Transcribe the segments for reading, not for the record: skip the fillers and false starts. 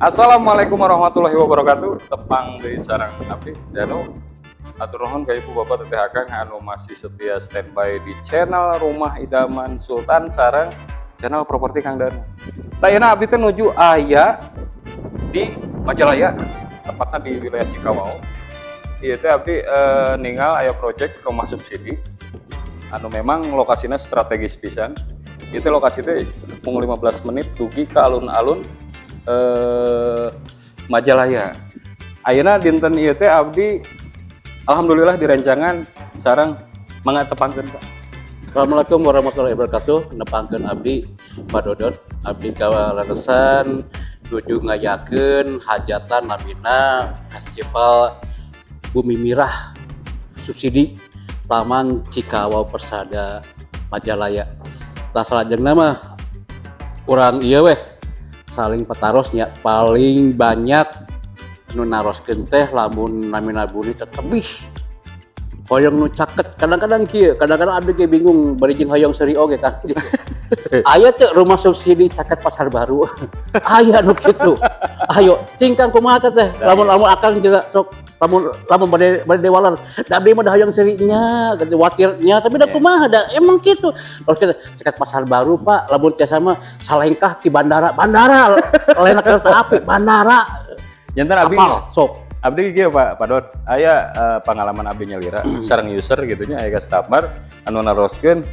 Assalamualaikum warahmatullahi wabarakatuh. Tepang deui sareng abdi Danu. Atur nuhun ka ibu bapak teteh akang anu masih setia standby di channel Rumah Idaman Sultan sareng channel properti Kang Danu. Tah ayeuna abdi teh nuju aya di Majalaya, tepatnya di wilayah Cikawao. Ieu teh abdi ningal aya project rumah subsidi anu memang lokasinya strategis pisan. Ieu teh lokasi teh mung 15 menit dugi ka alun-alun Majalaya. Ayeuna dinten ieu teh abdi alhamdulillah direncangan sareng mangga tepangkeun Pak. Assalamualaikum warahmatullahi wabarakatuh. Nepangkeun abdi Pak Dodon, abdi kawaleresan nuju ngayakeun hajatan namina Festival Bumi Mirah Subsidi Taman Cikawao Persada Majalaya. Tah salajengna mah urang ieu weh saling patarosnya paling banyak nu naroskeun teh lamun namina buni tetebih hoyong nu caket. Kadang-kadang kieu, kadang-kadang abdi ge bingung bari jeung hoyong seuri oge kan. Aya teu rumah subsidi caket Pasar Baru. Aya nu kitu. Ayo cing Kang kumaha teh lamun-lamun akang juga sok lamun lamun bade bade dewalan da abdi mah da hoyong seuri nya gitu watirnya tapi da kumaha da emang kitu. Terus kita caket Pasar Baru Pak, lamun tiasa mah salengkah ti bandara, bandara lain kereta api bandara. Jantan abdi sok abdi kieu Pak Dot, aya pengalaman abdi nyalira sareng user gitu nya aya customer anu naroskeun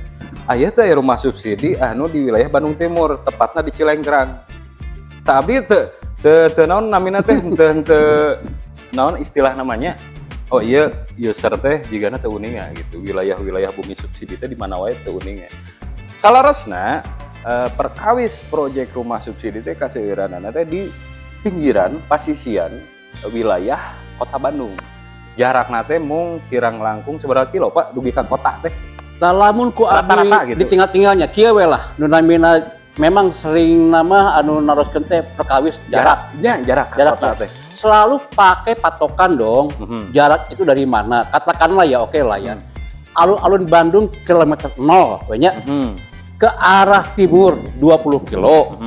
aya teh rumah subsidi anu di wilayah Bandung Timur, tepatna di Cilengkrang. Tah abdi teu teu naon namina teh teu teu naon istilah namanya. Oh iya user teh jigana teu uninga gitu. Wilayah-wilayah bumi subsidi teh di mana wae teu uninga. Salaresna perkawis proyek rumah subsidi teh kaseueuranana teh di pinggiran pasisian wilayah Kota Bandung. Jarakna teh mung kirang langkung sabaraha kilo Pak dugi ka kota teh? Tah lamun ku abdi gitu. Ditinggal-tinggalnya kieu we lah nu namina memang sering nama anu naroskeun teh perkawis jarak. Ya, jarak ka kota teh. Selalu pakai patokan dong. Jarak itu dari mana? Katakanlah ya oke lah ya. Alun-alun Bandung kilometer 0 we nya. Ke arah timur 20 kilo.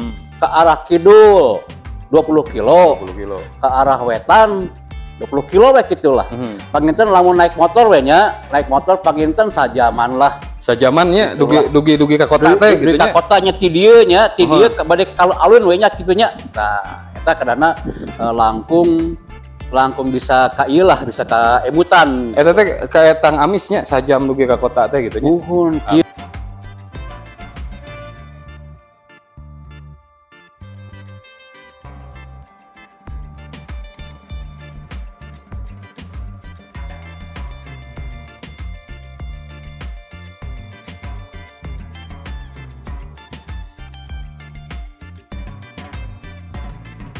Ke arah kidul 20 kilo, 20 kilo. Ke arah wetan 20 kilo we gitulah. Panginten lamun naik motor we nya, naik motor panginten sajaman lah. Sajamannya dugi dugi dugi ka kota teh gitu nya. Dugi ka kotanya ti dieu nya, ti dieu bade ka alun we nya kitu nya. Tah eta kadana langkung langkung bisa ka ieu lah, bisa ka emutan. Eta teh kaetang amisnya sajam dugi ka kota teh gitu nya. Muhun.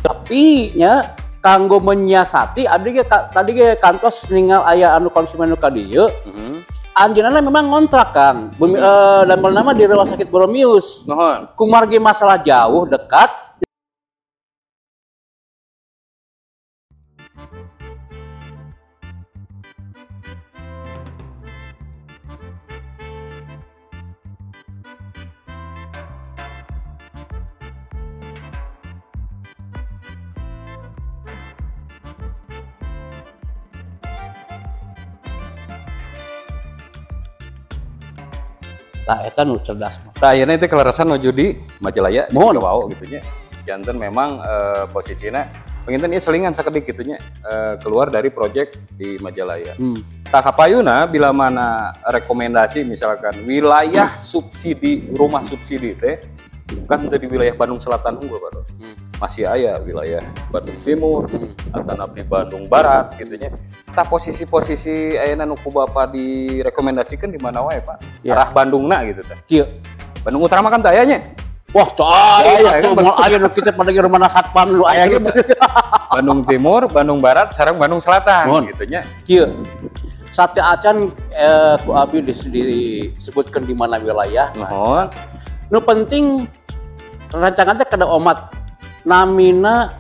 Tapi nya kanggo menyiasati abdi ge tadi ge kantos ningal aya anu konsumen nu ka dieu. Anjeunna memang ngontrak Kang. Bumi damel nama di Rumah Sakit Boromius. Nuhun. Kumargi masalah jauh dekat tah eta nu cerdas mah. Tah ayeuna teh kelerasan nuju di Majalaya mohon wau gitu nya. Janten memang posisina panginten ieu selingan sakedik gitu nya keluar dari project di Majalaya. Tah kapayuna bila mana rekomendasi misalkan wilayah subsidi rumah subsidi teh bukan teu di wilayah Bandung Selatan unggul Pak. Masih aya wilayah Bandung Timur atau di Bandung Barat gitu nya. Tah posisi-posisi ayeuna nu ku Bapak direkomendasikeun di mana wae Pak? Ya. Arah Bandungna gitu teh. Kieu. Bandung Utara mah kan teu aya nya. Wah, teu aya atuh moal aya nu kitu pada rumah satpam nu aya gitu. Bandung Timur, Bandung Barat, sareng Bandung Selatan gitu nya. Kieu. Sate acan ku abdi disebutkeun di mana wilayah. Nuhun. Nu penting rancangan teh kada omat namina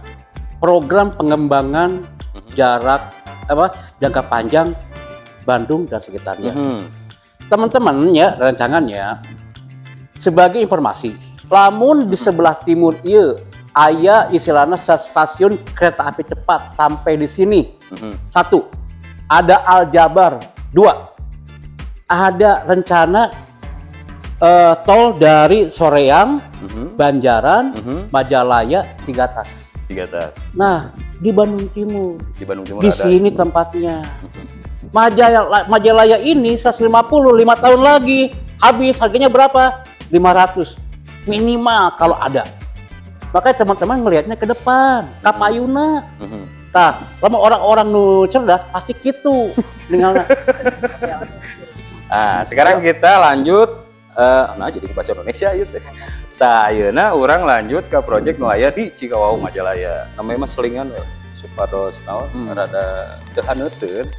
program pengembangan jarak apa jangka panjang Bandung dan sekitarnya. Teman-teman ya rancangannya sebagai informasi, lamun di sebelah timur ieu Aya istilahna stasiun kereta api cepat sampai di sini. Satu, ada Aljabar. Dua, ada rencana tol dari Soreang, Banjaran, Majalaya, Tigatas. Tigatas. Nah, di Bandung Timur. Di Bandung Timur di ada. Sini tempatnya. Majalaya ini 155 tahun lagi habis, harganya berapa? 500 minimal kalau ada. Makanya teman-teman ngelihatnya ke depan, kapayuna. Tah, lama orang-orang nu cerdas pasti gitu. Ningalna. Nah, sekarang kita lanjut nah jadi bahasa Indonesia ieu teh. Tah, ayeuna urang lanjut ke project nu aya di Cikawao Majalaya. Namanya mah selingan we, supados naon rada teu haneuteun,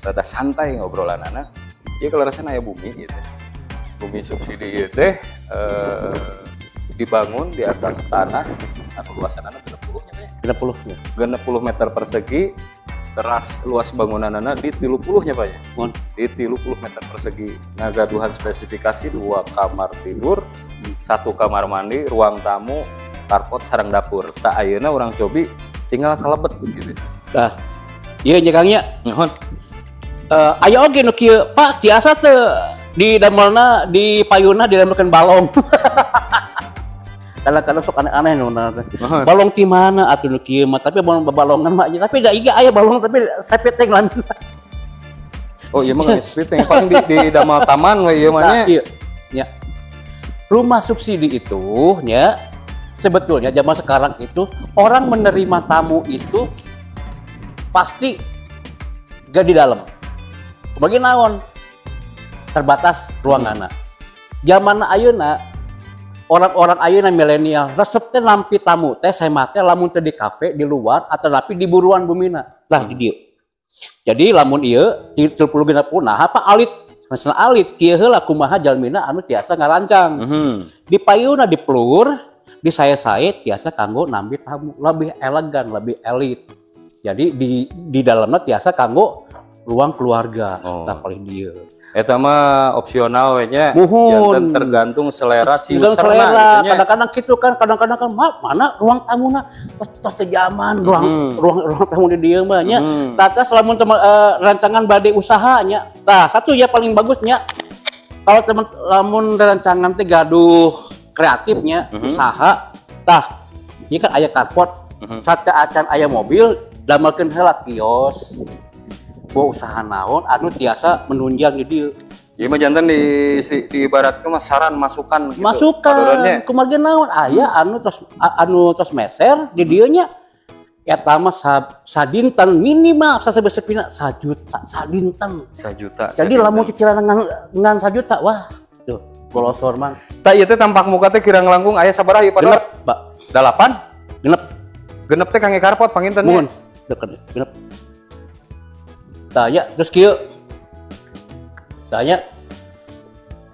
rada santai ngobrolanana. Ieu kaleresan aya bumi ieu teh. Bumi subsidi ieu teh dibangun di atas tanah anu luasanana 60 nya Pak, ya? 60 ya. 60 meter persegi, teras luas bangunanana di 30 nya Pak ya. Mohon. Di 30 meter persegi. Ngagaduhan spesifikasi 2 kamar tidur, 1 kamar mandi, ruang tamu, carport sareng dapur. Tah ayeuna urang cobi tinggal kalebet gitu. Tah. Ieu nya Kang nya. Nuhun. Aya oge nu kieu, Pak, tiasa teu di damelna di payunna didamelkeun balong. Kadang-kadang sok aneh-aneh nu teh. Nuhun. Balong ti mana atuh nu kieu mah, tapi balong babalongan mah nya. Tapi da ieu aya balong tapi sepiteng lan. Oh iya mah nggak sepiteng, paling di damel taman we ieu mah nya. Nah, iya. Ya. Rumah subsidi itu nya sebetulnya zaman sekarang itu orang menerima tamu itu pasti gak di dalam. Bagi naon? Terbatas ruanganna. Zaman ayeuna orang-orang ayeuna milenial resep teh nampi tamu teh semah teh lamun teh di kafe di luar atau napi di buruan bumina. Lah di dieu. Jadi lamun ieu 30 60 nah apa alit? Masalah alit kieu heula kumaha jalmina anu tiasa ngarancang. Di payuna di plur, di sae-sae tiasa kanggo nampi tamu lebih elegan, lebih elit. Jadi di dalamnya tiasa kanggo ruang keluarga. Oh. Nah paling dieu. Eta mah opsional we nya. Muhun. Janten tergantung selera si Tergantung userna selera. gitu nya. Kadang-kadang gitu kan, kadang-kadang kan mana ruang tamuna tos tos teu zaman ruang ruang ruang tamu di dieu mah nya. Tah tah lamun teman rancangan bade usaha nya. Tah satu ya paling bagusnya kalau teman lamun rancangan teh gaduh kreatifnya usaha tah ieu kan aya carport. Satya acan aya mobil damelkeun heula kios. Bawa usaha naon anu tiasa menunjang di dieu. Ieu mah janten di ibaratkeun mah saran masukan gitu. Masukan. Padodonnya. Kumargi naon aya anu tos meser di dieu nya. Eta mah sadinten minimal sasebesepina sajuta sadinten. Sajuta. Jadi sadinten. Lamun cicilan ngan sajuta wah tuh golosor mang. Tah ieu teh tampak muka teh kirang langkung aya sabaraha ieu Pak? Genep, Pak. 8? Genep. Genep teh kangge carport panginten nya. Muhun. Deket genep. Tah ya terus kieu. Tah ya.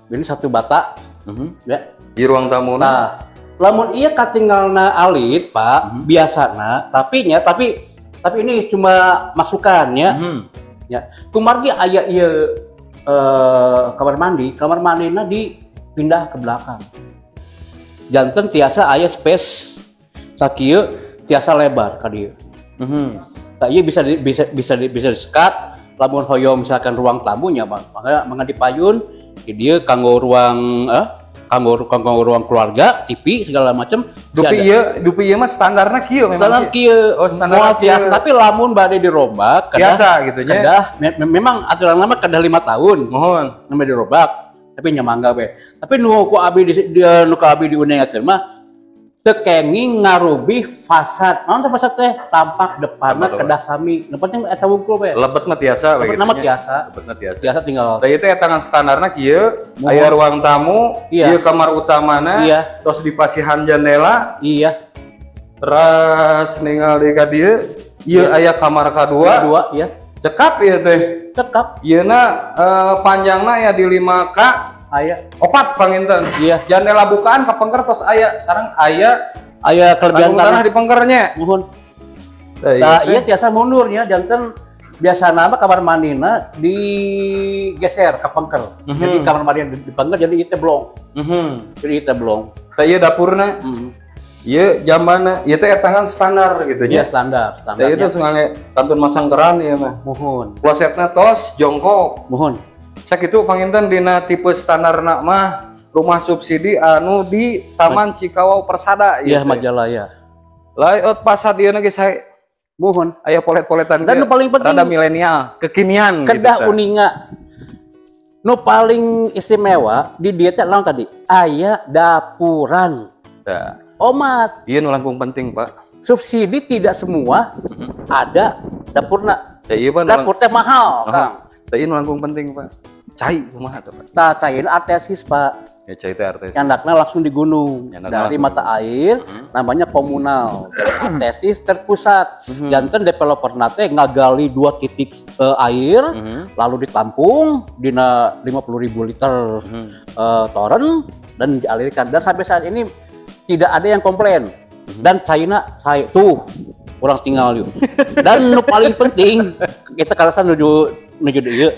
Ini satu bata. Ya. Di ruang tamu. Nah, lamun ieu katinggalna alit, Pak, biasana, tapi nya tapi ini cuma masukan ya. Ya, kumargi aya ieu kamar mandi, kamar mandina dipindah ke belakang. Janten tiasa aya space sakieu tiasa lebar ka dieu. Tah ieu bisa disekat lamun hoyong misalkan ruang tamunya mangga mangga dipayun di dieu kanggo ruang kanggo ruang keluarga, TV segala macam. Dupi ieu, dupi ieu mah standarna kieu memang. Standar kieu. Oh, standar Moal kieu. tiasa, tapi lamun bade dirombak kedah biasa gitu nya. Kedah memang aturan lama kedah 5 tahun. Mohon. Namanya dirombak, tapi nya mangga we. Tapi nu ku abi di, nu ku abi diundangakeun mah teu kenging ngarubih fasad. Naon teh fasad teh? Tampak depanna Tampak kedah sami. Nu penting eta wungkul we. Lebet mah tiasa we Lebet gitu mah nya. tiasa. Lebet mah tiasa. Tiasa tinggal. Tah ieu teh tangan standarna kieu, Mohon. Aya ruang tamu, Iya. ieu kamar utamana, Iya. terus dipasihan jendela, Iya. terus ninggal di ka dieu, ieu Iya. aya kamar kadua. Kedua, iya. Cekap ieu teh. Cekap. Ieuna panjangna ya di 5K. Aya. 4 panginten. Iya. Jendela bukaan ka pengker tos aya, sareng aya Aya kelebihan tanggung tanah tanah di pengkernya. Muhun. Tah, ieu Tah, teh. iya tiasa mundur nya janten biasa nama kamar mandina digeser ke pengker. Jadi kamar mandi di pengker jadi ieu teh blong. Jadi ieu teh blong. Tah ieu dapurna. Ieu jambanna ieu teh etangan standar gitu nya. Iya standar, standar. Itu sengaja kantun masang keran ieu mah. Muhun. Klosetna tos jongkok. Muhun. Sakitu panginten dina tipe standarna mah rumah subsidi anu di Taman Cikawao Persada ieu. Iya Majalaya. Layout pasar ieu ge sae. Muhun. Aya polet-poletan. Dan nu paling penting rada milenial, kekinian kedah gitu. Uninga. Nu paling istimewa di dieu teh naon tadi? Aya dapuran. Tah. Omat. Ieu nu langkung penting, Pak. Subsidi tidak semua ada dapurna. Ya, iya, Pak, dapur teh mahal, Kang. Tah ieu nu langkung penting, Pak. Cai kumaha tuh, Pak? Tah caina artesis, Pak. Ya cai teh artesis. Nyandakna langsung di gunung. Nyandakna dari langsung. Mata air namanya komunal. Artesis terpusat. Janten developer nate ngagali 2 titik air, lalu ditampung dina 50.000 liter toren dan dialirkan. Dan sampai saat ini tidak ada yang komplain. Dan China saya tuh kurang tinggal yuk. Dan nu paling penting kita kalasan nuju ieu.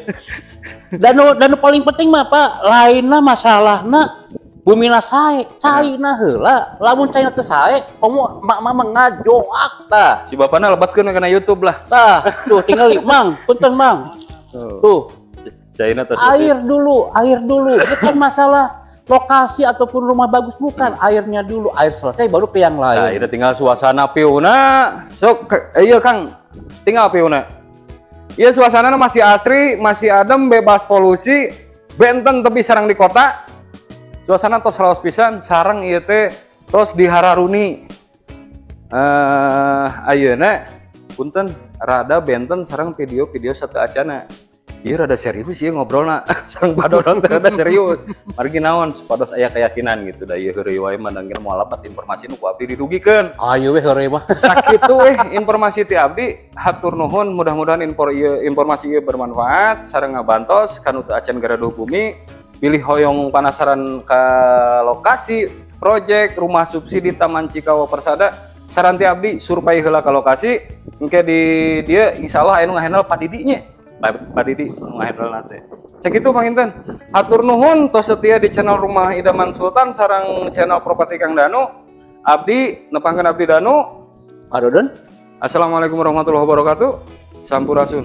Dan nu paling penting mah Pak, lainna masalahna bumina sae, caina heula. Lamun caina teu sae, komo mak-mak ngajoak tah. Si bapana lebatkeun kana YouTube lah. Tah, tuh tinggali Mang, punten Mang. Tuh. Caina teh air dulu, air dulu. Bukan masalah lokasi ataupun rumah bagus bukan, airnya dulu, air selesai baru ke yang lain. Nah, itu tinggal suasana piuna. Sok iya Kang, tinggal piuna. Iya suasana masih asri, masih adem, bebas polusi, benten tapi sarang di kota. Suasana tos raos pisan, sarang ieu teh tos dihararuni. Ayeuna punten rada benten sarang video-video satu acana. Ieu rada serius ieu ngobrolna sareng Pak Dodot rada serius. Margi naon supados aya keyakinan gitu da ieu heureuy wae mah dangkeun moal lapat informasi nu ku abdi didugikeun. Ayo we heureuy mah. Sakitu weh informasi ti abdi, hatur nuhun mudah-mudahan informasi ieu bermanfaat sareng ngabantos kanu teu acan garaduh bumi bilih hoyong panasaran ka lokasi proyek rumah subsidi Taman Cikawao Persada. Saran ti abdi survei heula ka lokasi engke di dieu insyaallah aya nu ngahandle Pak Didi nya. Pak Didi ngahandle nate. Sakitu panginten. Hatur nuhun tos setia di channel Rumah Idaman Sultan sareng channel Properti Kang Danu. Abdi nepangkeun abdi Danu. Pak Dodon. Assalamualaikum warahmatullahi wabarakatuh. Sampurasun.